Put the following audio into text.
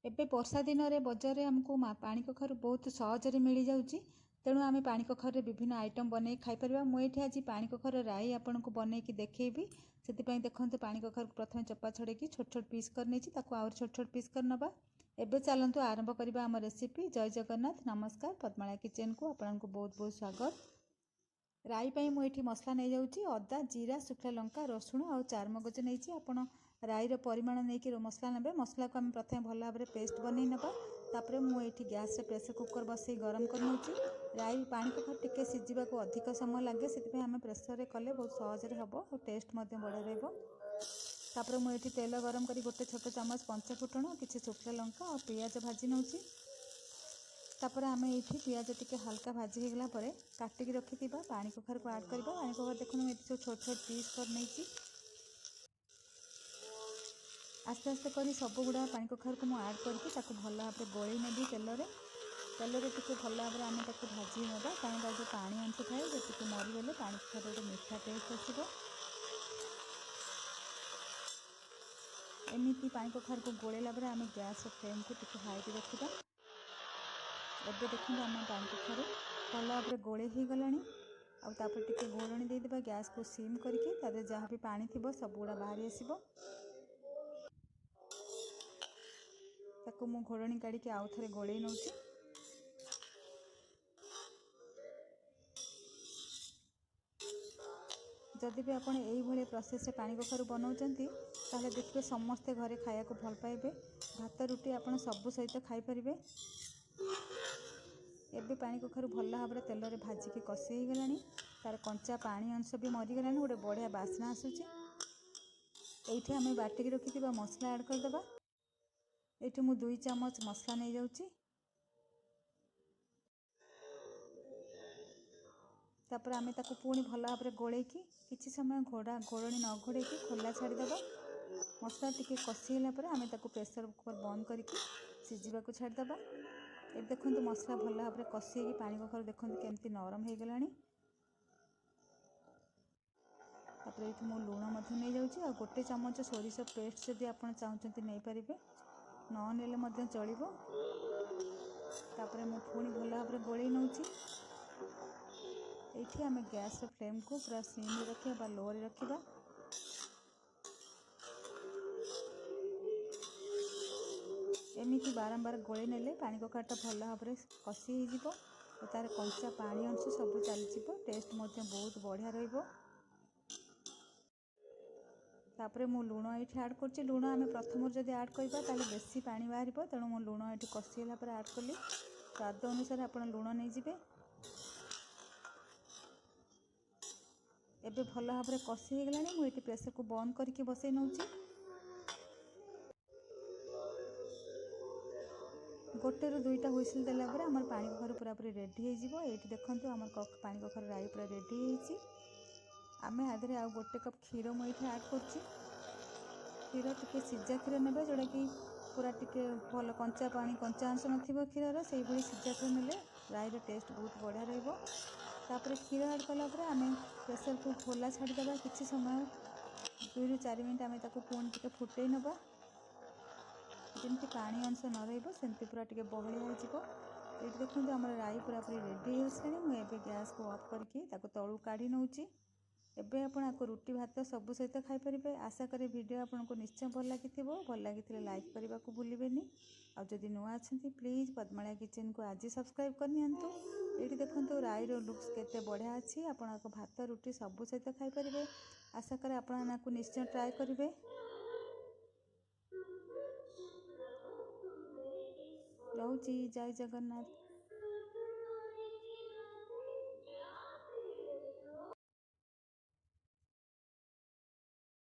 ଏବେ ବର୍ଷା ଦିନରେ ବଜାରରେ ଆମକୁ ପାଣି କଖାରୁ ବହୁତ ସହଜରେ ମିଳିଯାଉଛି। ତେଣୁ ଆମେ ପାଣି କଖାରୁରେ ବିଭିନ୍ନ ଆଇଟମ୍ ବନେଇକି ଖାଇପାରିବା। ମୁଁ ଏଇଠି ଆଜି ପାଣି କଖାରୁ ରାଇ ଆପଣଙ୍କୁ ବନେଇକି ଦେଖେଇବି। ସେଥିପାଇଁ ଦେଖନ୍ତୁ, ପାଣି କଖାରୁକୁ ପ୍ରଥମେ ଚୋପା ଛଡ଼େଇକି ଛୋଟ ଛୋଟ ପିସ୍ କରିନେଇଛି। ତାକୁ ଆହୁରି ଛୋଟ ଛୋଟ ପିସ୍ କରିନେବା। ଏବେ ଚାଲନ୍ତୁ ଆରମ୍ଭ କରିବା ଆମ ରେସିପି। ଜୟ ଜଗନ୍ନାଥ, ନମସ୍କାର। ପଦ୍ମାଳା କିଚେନକୁ ଆପଣଙ୍କୁ ବହୁତ ବହୁତ ସ୍ୱାଗତ। ରାଇ ପାଇଁ ମୁଁ ଏଇଠି ମସଲା ନେଇଯାଉଛି। ଅଦା, ଜିରା, ଶୁଖିଲା ଲଙ୍କା, ରସୁଣ ଆଉ ଚାରମଗଜ ନେଇଛି। ଆପଣ ରାଇର ପରିମାଣ ନେଇକି ମସଲା ନେବେ। ମସଲାକୁ ଆମେ ପ୍ରଥମେ ଭଲ ଭାବରେ ପେଷ୍ଟ ବନେଇ ନେବା। ତାପରେ ମୁଁ ଏଇଠି ଗ୍ୟାସ୍ରେ ପ୍ରେସର କୁକର୍ ବସେଇ ଗରମ କରିନେଉଛି। ରାଇ ପାଣି କଖାରୁ ଟିକେ ସିଝିବାକୁ ଅଧିକ ସମୟ ଲାଗେ, ସେଥିପାଇଁ ଆମେ ପ୍ରେସରରେ କଲେ ବହୁତ ସହଜରେ ହେବ ଆଉ ଟେଷ୍ଟ ମଧ୍ୟ ବଢ଼ିଆ ରହିବ। ତାପରେ ମୁଁ ଏଇଠି ତେଲ ଗରମ କରି ଗୋଟେ ଛୋଟ ଚାମଚ ପଞ୍ଚ ଫୁଟଣ, କିଛି ଶୁଖିଲା ଲଙ୍କା ଆଉ ପିଆଜ ଭାଜି ନେଉଛି। ତାପରେ ଆମେ ଏଇଠି ପିଆଜ ଟିକେ ହାଲକା ଭାଜି ହେଇଗଲା ପରେ କାଟିକି ରଖିଥିବା ପାଣି କଖାରୁକୁ ଆଡ଼୍ କରିବା। ପାଣି କଖାରୁ ଦେଖନ୍ତୁ, ମୁଁ ଏଠି ସବୁ ଛୋଟ ଛୋଟ ପିସ୍ କରି ନେଇଛି। ଆସ୍ତେ ଆସ୍ତେ କରି ସବୁଗୁଡ଼ା ପାଣି କଖାରୁକୁ ମୁଁ ଆଡ଼୍ କରିକି ତାକୁ ଭଲ ଭାବରେ ଗୋଳେଇ ନେବି ତେଲରେ। ତେଲରେ ଟିକେ ଭଲ ଭାବରେ ଆମେ ତାକୁ ଭାଜି ନେବା, କାରଣ ତାର ଯେଉଁ ପାଣି ଅଂଶ ଥାଏ ସେ ଟିକେ ମରିଗଲେ ପାଣି କଖାରୁ ଗୋଟେ ମିଠା ଟେଷ୍ଟ ଆସିବ। ଏମିତି ପାଣି କଖାରୁକୁ ଗୋଳେଇଲା ପରେ ଆମେ ଗ୍ୟାସ୍ର ଫ୍ଲେମ୍କୁ ଟିକେ ହାଇରେ ରଖିବା। ଏବେ ଦେଖନ୍ତୁ, ଆମ ପାଣି କଖାରୁ ଭଲ ଭାବରେ ଗୋଳେଇ ହେଇଗଲାଣି। ଆଉ ତାପରେ ଟିକେ ଘୋଡ଼ଣୀ ଦେଇଦେବା, ଗ୍ୟାସ୍କୁ ସିମ୍ କରିକି। ତା ଦେହରେ ଯାହା ବି ପାଣି ଥିବ ସବୁଗୁଡ଼ା ବାହାରି ଆସିବ। ତାକୁ ମୁଁ ଘୋଡ଼ଣୀ କାଢ଼ିକି ଆଉ ଥରେ ଗୋଳେଇ ନେଉଛି। ଯଦି ବି ଆପଣ ଏଇଭଳି ପ୍ରୋସେସ୍ରେ ପାଣି କଖାରୁ ବନାଉଛନ୍ତି, ତାହେଲେ ଦେଖିବେ ସମସ୍ତେ ଘରେ ଖାଇବାକୁ ଭଲ ପାଇବେ। ଭାତ, ରୁଟି ଆପଣ ସବୁ ସହିତ ଖାଇପାରିବେ। ଏବେ ପାଣି କଖାରୁ ଭଲ ଭାବରେ ତେଲରେ ଭାଜିକି କଷି ହେଇଗଲାଣି। ତାର କଞ୍ଚା ପାଣି ଅଂଶ ବି ମରିଗଲାଣି, ଗୋଟେ ବଢ଼ିଆ ବାସ୍ନା ଆସୁଛି। ଏଇଠି ଆମେ ବାଟିକି ରଖିଥିବା ମସଲା ଆଡ଼୍ କରିଦେବା। ଏଇଠି ମୁଁ 2 ଚାମଚ ମସଲା ନେଇଯାଉଛି। ତାପରେ ଆମେ ତାକୁ ପୁଣି ଭଲ ଭାବରେ ଗୋଳେଇକି କିଛି ସମୟ ଘୋଡ଼ଣୀ ନ ଘୋଡ଼େଇକି ଖୋଲା ଛାଡ଼ିଦେବା। ମସଲା ଟିକେ କଷି ହେଲା ପରେ ଆମେ ତାକୁ ପ୍ରେସର କୁକର୍ ବନ୍ଦ କରିକି ସିଝିବାକୁ ଛାଡ଼ିଦେବା। ଏବେ ଦେଖନ୍ତୁ, ମସଲା ଭଲ ଭାବରେ କଷି ହେଇକି ପାଣି କଖାରୁ ଦେଖନ୍ତୁ କେମିତି ନରମ ହେଇଗଲାଣି। ତାପରେ ଏଇଠି ମୁଁ ଲୁଣ ମଧ୍ୟ ନେଇଯାଉଛି ଆଉ ଗୋଟେ ଚାମଚ ସୋରିଷ ପେଷ୍ଟ ଯଦି ଆପଣ ଚାହୁଁଛନ୍ତି ନେଇପାରିବେ, ନ ନେଲେ ମଧ୍ୟ ଚଳିବ। ତାପରେ ମୁଁ ପୁଣି ଭଲ ଭାବରେ ଗୋଳେଇ ନେଉଛି। ଏଇଠି ଆମେ ଗ୍ୟାସ୍ର ଫ୍ଲେମ୍କୁ ପୁରା ସିମ୍ରେ ରଖିବା ବା ଲୋରେ ରଖିବା। ଏମିତି ବାରମ୍ବାର ଗୋଳେଇ ନେଲେ ପାଣି କଖାରୁଟା ଭଲ ଭାବରେ କଷି ହେଇଯିବ ଓ ତାର କଞ୍ଚା ପାଣି ଅଂଶ ସବୁ ଚାଲିଯିବ। ଟେଷ୍ଟ ମଧ୍ୟ ବହୁତ ବଢ଼ିଆ ରହିବ। ତାପରେ ମୁଁ ଲୁଣ ଏଇଠି ଆଡ଼୍ କରୁଛି। ଲୁଣ ଆମେ ପ୍ରଥମରୁ ଯଦି ଆଡ଼୍ କରିବା, ତାହେଲେ ବେଶୀ ପାଣି ବାହାରିବ। ତେଣୁ ମୁଁ ଲୁଣ ଏଇଠି କଷି ହେଲା ପରେ ଆଡ଼୍ କଲି। ସ୍ୱାଦ ଅନୁସାରେ ଆପଣ ଲୁଣ ନେଇଯିବେ। ଏବେ ଭଲ ଭାବରେ କଷି ହେଇଗଲାଣି। ମୁଁ ଏଇଠି ପ୍ରେସରକୁ ବନ୍ଦ କରିକି ବସେଇ ନେଉଛି। ଗୋଟେରୁ ଦୁଇଟା ହୁଇସିଲ୍ ଦେଲା ପରେ ଆମର ପାଣି କଖାରୁ ପୁରାପୁରି ରେଡ଼ି ହେଇଯିବ। ଏଇଠି ଦେଖନ୍ତୁ, ଆମର ପାଣି କଖାରୁ ରାଇ ପୁରା ରେଡ଼ି ହେଇଛି। ଆମେ ଆ ଦେହରେ ଆଉ ଗୋଟେ କପ୍ କ୍ଷୀର ମୁଁ ଏଇଠି ଆଡ଼୍ କରୁଛି। କ୍ଷୀର ଟିକେ ସିଝା କ୍ଷୀର ନେବେ, ଯେଉଁଟାକି ପୁରା ଟିକେ ଭଲ କଞ୍ଚା ପାଣି କଞ୍ଚା ଅଂଶ ନଥିବ କ୍ଷୀରର। ସେଇଭଳି ସିଝା କ୍ଷୀର ନେଲେ ରାଇର ଟେଷ୍ଟ ବହୁତ ବଢ଼ିଆ ରହିବ। ତାପରେ କ୍ଷୀର ଆଡ଼୍ କଲା ପରେ ଆମେ ପ୍ରେସରକୁ ଖୋଲା ଛାଡ଼ିଦେବା କିଛି ସମୟ। 2ରୁ 4 ମିନିଟ୍ ଆମେ ତାକୁ ପୁଣି ଟିକେ ଫୁଟେଇ ନେବା। ଯେମିତି ପାଣି ଅଂଶ ନ ରହିବ, ସେମିତି ପୁରା ଟିକେ ବହଳିଆ ହେଇଯିବ। ଏଇଠି ଦେଖନ୍ତୁ, ଆମର ରାଇ ପୁରାପୁରି ରେଡ଼ି ହେଇସାରିଲାଣି। ମୁଁ ଏବେ ଗ୍ୟାସ୍କୁ ଅଫ୍ କରିକି ତାକୁ ତଳକୁ କାଢ଼ି ନେଉଛି। ଏବେ ଆପଣ ଆକୁ ରୁଟି, ଭାତ ସବୁ ସହିତ ଖାଇପାରିବେ। ଆଶା କରେ ଭିଡ଼ିଓ ଆପଣଙ୍କୁ ନିଶ୍ଚୟ ଭଲ ଲାଗିଥିବ। ଭଲ ଲାଗିଥିଲେ ଲାଇକ୍ କରିବାକୁ ଭୁଲିବେନି। ଆଉ ଯଦି ନୂଆ ଅଛନ୍ତି, ପ୍ଲିଜ୍ ପଦ୍ମାଳା କିଚେନକୁ ଆଜି ସବସ୍କ୍ରାଇବ୍ କରିନିଅନ୍ତୁ। ଏଇଠି ଦେଖନ୍ତୁ, ରାଇର ଲୁକ୍ସ କେତେ ବଢ଼ିଆ ଅଛି। ଆପଣ ଆକୁ ଭାତ, ରୁଟି ସବୁ ସହିତ ଖାଇପାରିବେ। ଆଶା କରେ ଆପଣ ଆକୁ ନିଶ୍ଚୟ ଟ୍ରାଏ କରିବେ। ରହୁଛି, ଜୟ ଜଗନ୍ନାଥ।